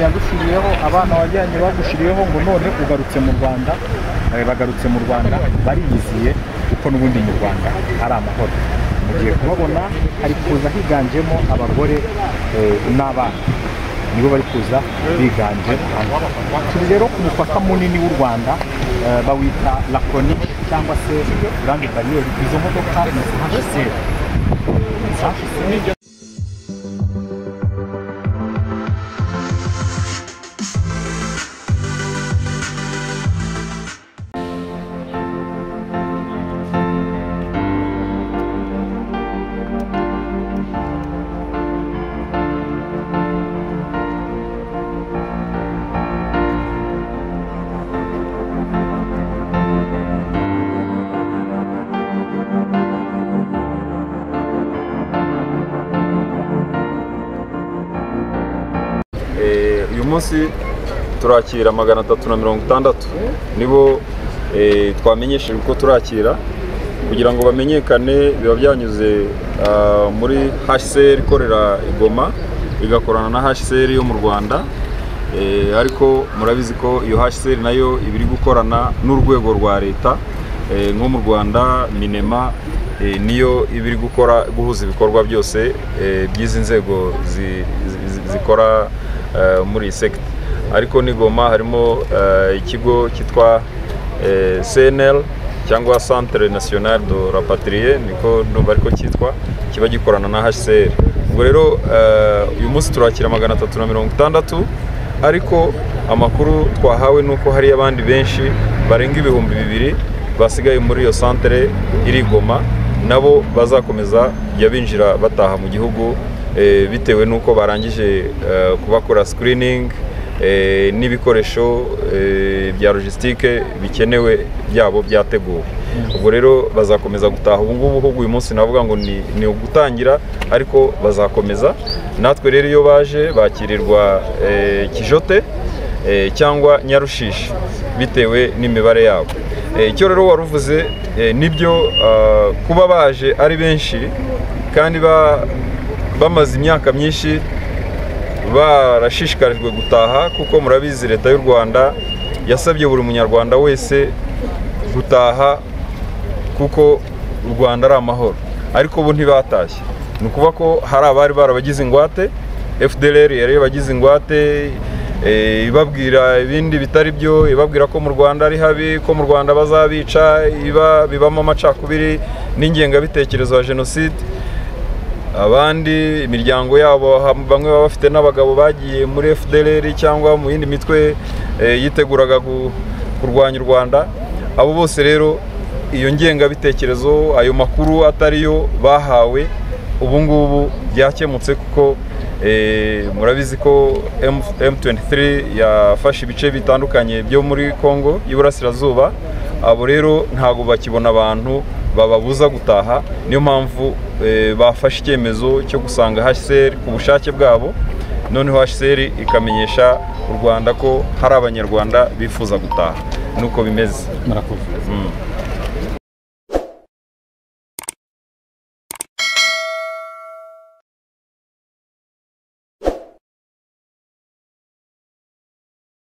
yagushiriyeho, abana wajyanye bagushiriyeho, ngo none ugarutse mu Rwanda, bagarutse mu Rwanda bariyiziye kuko n'ubundi mu Rwanda ari amahoro. Mugiye kubabona hari kuza higanjemo abagore n'abana, nibo bari kuza biganje hano. Turi rero ku mupaka munini w'u Rwanda, bawita La Corniche cyangwa se Grande Barrière. Izo modoka ni HCR. HCR. Uyu munsi turakira 360 nibo twamenyesheje uko turakira kugira ngo bamenyekane. Biba byanyuze muri HCR ikorera Igoma, igakorana na HCR yo mu Rwanda, ariko murabizi ko iyo HCR nayo ibiri gukorana n'urwego rwa leta, nko mu Rwanda Minema niyo ibiri gukora guhuza ibikorwa byose by'izi nzego zikora muri sector. Ariko ni Goma harimo ikigo cyitwa CNL cyangwa Centre National de Rapatrie, niko numva ariko cyitwa, kiba gikorana na HCR. Ubwo rero uyu munsi turakira 360, ariko amakuru twahawe nuko hari abandi benshi barenga 2000 basigaye muri iyo centre iri Goma, nabo bazakomeza kujya binjira bataha mu gihugu bitewe nuko barangije kubakora screening n'ibikoresho bya logistique bikenewe byabo byateguwe. Ubwo rero bazakomeza gutaha ubu ngubu, ahubwo uyu munsi navuga ngo ni ugutangira, ariko bazakomeza. Natwe rero iyo baje bakirirwa Kijote cyangwa Nyarushishi bitewe n'imibare yabo. Icyo rero waruvuze nibyo, kuba baje ari benshi kandi bamaze imyaka myinshi barashishikarijwe gutaha, kuko murabizi leta y'u Rwanda yasabye buri munyarwanda wese gutaha kuko u Rwanda ari amahoro, ariko bo ntibatashye. Ni ukuvuga ko hari abari barabagize ingwate, FDLR yari yabagize ingwate, ibabwira ibindi bitari byo, ibabwira ko mu Rwanda ari habi, ko mu Rwanda bazabica, bibamo amacakubiri n'ingengabitekerezo ya jenoside. Abandi imiryango yabo bamwe baba bafite n'abagabo bagiye muri FDLR cyangwa mu yindi mitwe yiteguraga kurwanya u Rwanda. Abo bose rero iyo ngengabitekerezo, ayo makuru atariyo bahawe, ubu ngubu byakemutse kuko murabizi ko M23 yafashe ibice bitandukanye byo muri Kongo y'Iburasirazuba. Abo rero ntago bakibona abantu bababuza gutaha, niyo mpamvu bafashe icyemezo cyo gusanga HCR ku bushake bwabo, noneho HCR ikamenyesha u Rwanda ko hari abanyarwanda bifuza gutaha. Nuko bimeze. Murakoze.